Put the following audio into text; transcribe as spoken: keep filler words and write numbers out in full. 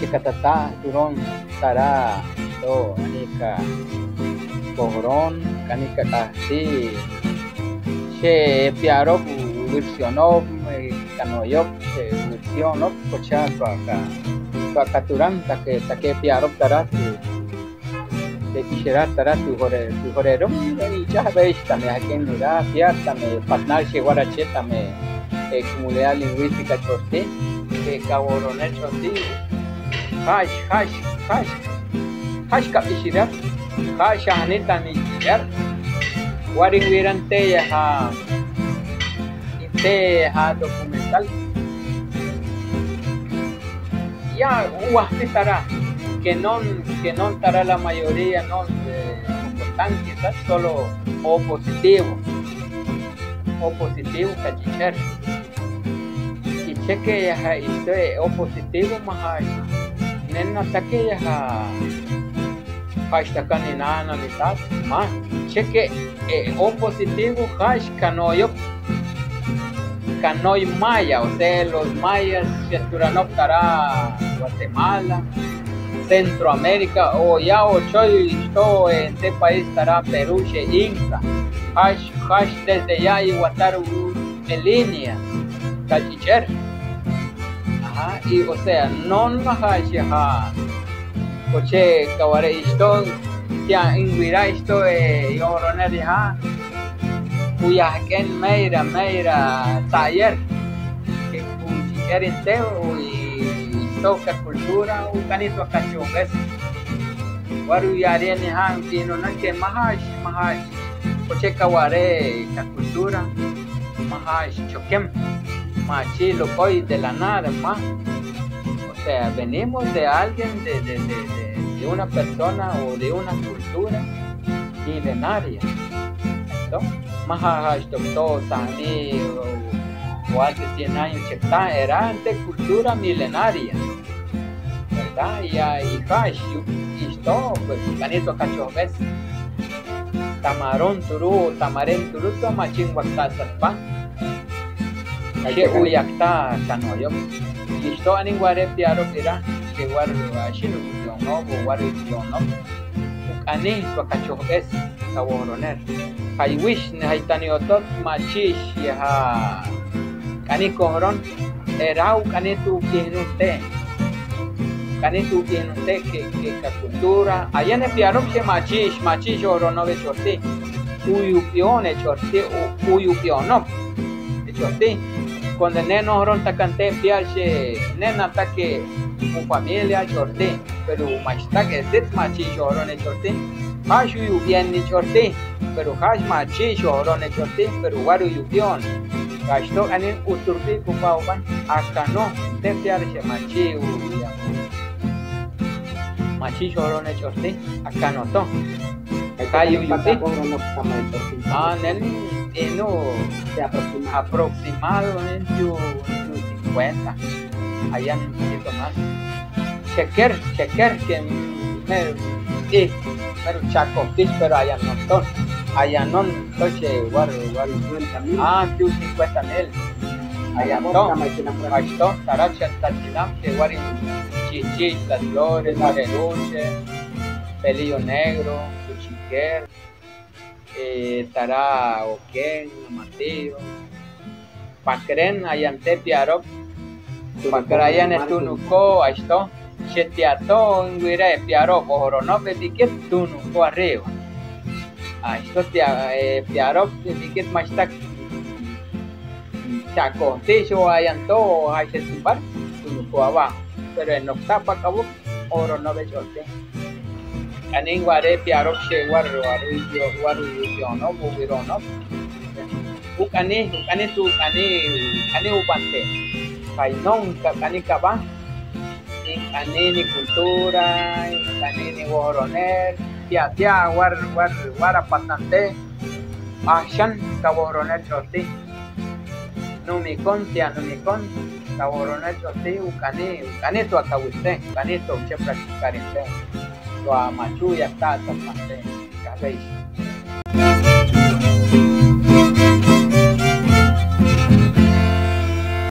Ka tataturon tara to, ani ka kojron, ani ka k'ahti, che piarok wirsionok, kanoyok che wirsionok, kocha to ka, to ka turan, take, take piarok tara tu, te kixera tara tu jore, tu jorero, ichaj bey tame, aken nira, piar tame, patnal che warache tame, e, comunidad lingüística ch'olti, e, kawojronel ch'olti, jax, jax, jax, jax ka bixira, jax xajani tame ich'ar, warin wiran te yaja, te yaja documental. Ya, uwaxti tara, que non, que non tara la mayoría non, eh, importante, quizás solo O positivo. O positivo, ka chich'er. I cheque yaja, este, O positivo, majax, nena take yaja, jax takan inana mitad, ma, cheque, eh, O positivo, jax kanoyok, kanoy maya, o sea, los mayas, che turanok tara Guatemala, Centroamérica, o ya, o choy, to, eh, te país tara Perú, che inca, jax, jax desde ya i watar u, e, línea, ka chich'er. Ajá, i, o sea, non majax yaja, koche kaware isto, tia inwira isto, e, yojronel yaja, u yajk'en meyra, meyra tayer, ke kun chich'er inte, u, i, isto ka cultura, u k'anito ka chobes. Waru yariña ni jan, sino na ke majax, majax, koche kaware ka cultura, majax chokem, machi lo koy de la nada, ma. O sea, venimos de alguien, de, de, de, de, de una persona o de una cultura milenaria. Entonces, majax to, to sani, o, o hace cien años, chepta, era ante cultura milenaria. ¿Verdad? Ya, i jax, isto, pues, k'anito ka chobes. Tamaron turu, tamaren turu, to machin wakta satpa. Che u yakta kanoyok. Isto anin ware piarok ira, che war, ashinu yono, o war yono. Uk ani to ka chobes, ka woroner. Jay wix, ni jay tani otot, machix, yaja, k'ani kojron. Era uk ani tu kijnun te. Uk ani tu kijnun te ke, ke ka cultura. Ayan e piarok che machix, machix ojronob e ch'orti. Uyup'ion e ch'orti, u-, uyup'ionok e ch'orti. Konde ne nojron takan te piar che, ne na take u familia ch'orti. Pero machtak e sit machix ojron e ch'orti. Jax uyup'ion e ch'orti. Pero jax machix ojron e ch'orti. Pero war uyup'ion. Jax to anin uturbi kupa uban. Akano. Te piar che machix u, ya. Machix ojron e ch'orti. Akano to. Jay uyup'i. Ah, nen, inu. Aproximado, nen, yu, yu cincuenta. Ayan un poquito más. Cheker, cheker, ke me, i, pero chakotix, pero ayan non to. Ayan non to che war, war. Cincuenta mil. Ah, yu cincuenta mil. Ayan to. Ayan to, tara chat tatilam, che war, chichi, las flores, mareruche, pelillo negro, kuchiker. Eh, tara, oken, amatillo. Pakren, ayan te piarok. Pakren ayan e tunuko, asto. Che tia to, ingwira e piarok, ojronob e bikit tunuko arriba. Asto tia, eh, piarok, e bikit machtak. Chakotix o ayan to, o jax e subar, tunuko abajo. Pero e nokta pakabuk, ojronob e ch'orti. Anin ware piarok che war, war, war, war, uk ani, uk ani tu, uk ani, uk ani uban te. Kay non, ka, uk ani kaba. Uk ani ni cultura, uk ani ni wojroner. Tia, tia, war, war, war apatan te. Axan ka wojroner ch'orti. Numikon, tia numikon, ka wojroner ch'orti, uk ani, uk ani to akawis te, uk ani to che practicar te. Lo machu ya ta ta te. Kabey.